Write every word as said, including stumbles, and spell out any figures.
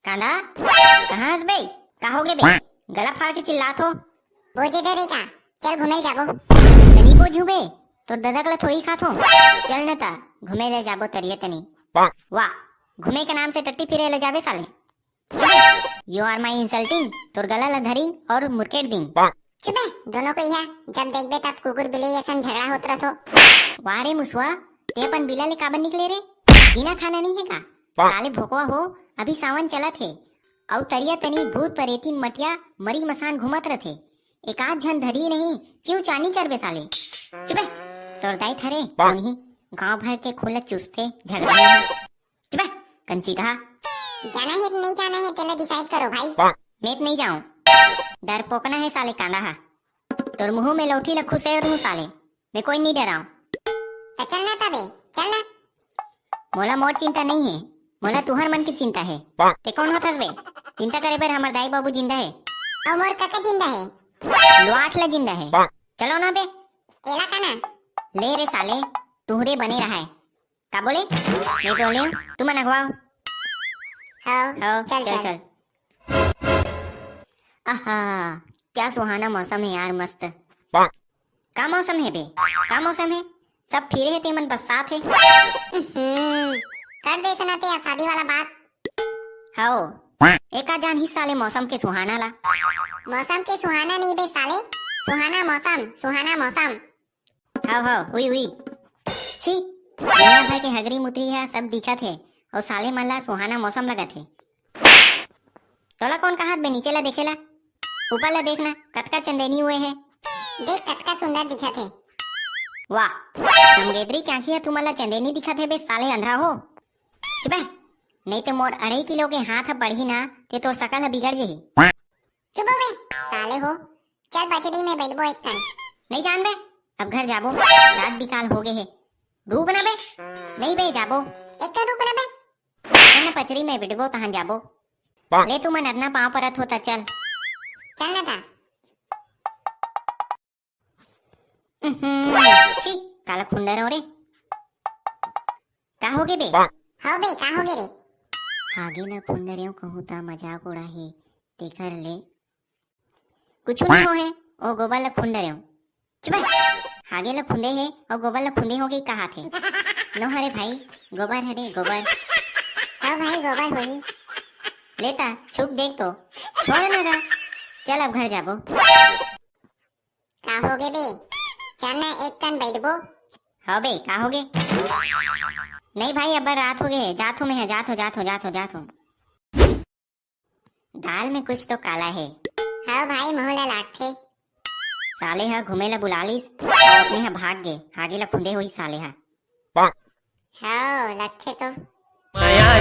कांदा, कहाँ हस बे? का होगे बे? गला फाड़ के चिल्लात हो। बोजे दे रे का, चल घूमे ल जाबो। तनी बोझू बे, तोर ददा के ला थोड़ी खात हो। चल न त, घूमे ले जाबो तरिया तनी। वाह, घूमे के नाम से टट्टी फिरे ले जाबे साले। You are my insulting, तोर गला ला धरिंग और मुरकेट दिंग। चुप बे, दोनों को इहाँ जब देखबे तब कुकुर बिल्ली असन झगड़ा होत रथो। वाह रे मुसवा, ते अपन बिला ले काबर निकले रे? जीना खाना नहीं है का? साले भोकवा हो, अभी सावन चलत हे, अउ तरिया तनी भूत परेती मटिया मरी मसान घूमत रथे। एक आध झन धरी नहीं, चिव चानी करबे साले। चुप बे, तोर दाई थरे, उन्हीं गांव भर के खून ल चूसथे, झगड़ा नहीं है। चुप बे, कंची कहा। जाना है कि नहीं जाना है, तेला decide करो भाई। मैं तो नहीं जाऊं, डरपोकना है साले कांदा हा। तोर मुंह में लौठी ला खुसेर दूं साले, मैं कोई नहीं डराऊं। त चल ना तबे, चल ना। मोला मोर चिंता नहीं है, मोला तुहर मन की चिंता है। ते कौन होथस बे? चिंता करे बर हमर दाई बाबू जिंदा है। अउ मोर कका जिंदा है। लुआठ ला जिंदा है। चलो ना बे। एला का ना? ले रे साले, तुहरे बने रहा है। का बोले? मैं बोले हूँ, तुमन अगवाओ। हाँ, हाँ, चल, चल, चल। चल। आहा, क्या सुहाना मौसम है यार, मस्त। का मौसम है बे? का मौसम है? सब फिरे है, तेमन बस्सात है। हम्म, कर दे सना ते शादी वाला बात। हाओ, एका जान ही साले मौसम के सुहाना ला। मौसम के सुहाना नहीं बे साले, सुहाना मौसम, सुहाना मौसम। हाओ, हाओ, हुई, हुई। छी, दुनिया भर के हगरी मुतरी है, सब दिखत है, और साले मन ला सुहाना मौसम लगत है। तोला कौन कहत बे नीचे ला देखे ला? ऊपर ला देख ना, कतका चंदेनी हुए है। देख कतका सुंदर दिखत है। वाह, चमगेदरी के आँखी ह तुमन ला चंदेनी दिखत है बे साले अंधरा हो। चुप बे, नहीं तो मोर अढ़ाई किलो के हाथ ह पड़ही ना, ते तोर शकल ह बिगड़ जही। चुप हो बे, साले हो। चल पचड़ी में बैठबो एक कन। नहीं जान बे, अब घर जाबो, रात बिकाल हो गए है। रुक ना बे, नहीं बे जाबो। एक कन रुक ना बे। चल ना पचरी में बिठबो, तहां जाबो। ले तुमन अतना पांव परत हो त चल। चल ना ता। उहुं, छी, काला खुंडर हो रे। का होगे बे? हाव बे, का होगे रे? हागे ला खुंडर हो कहूं त मजाक उड़ा हे, तेकर ले कुछु नहीं हो हे, ओ गोबर ला खुंद डरेव। चुप बे। हागे ला खुंदे हे अउ गोबर ला खुंदे होगे कहात हे। नो हरे भाई, गोबर हरे, गोबर। हाँ भाई, गोबर होही। लेता, छुप देख तो। छोड़ ना गा। चल अब घर जाबो। का होगे बे? चल ना एक कन बैठबो। हाँ बे, का होगे? नहीं भाई, अब रात होगे हे। जात हो मैं, जात हो, जात हो, जात हो, जात हो। दाल में कुछ तो काला हे। हाँ भाई, महू ला लागथे। साले ह घूमे ला बुला लिस, अउ अपने ह भाग गे। हागे ला खुंदे होही साले ह। हाँ, लगथे तो।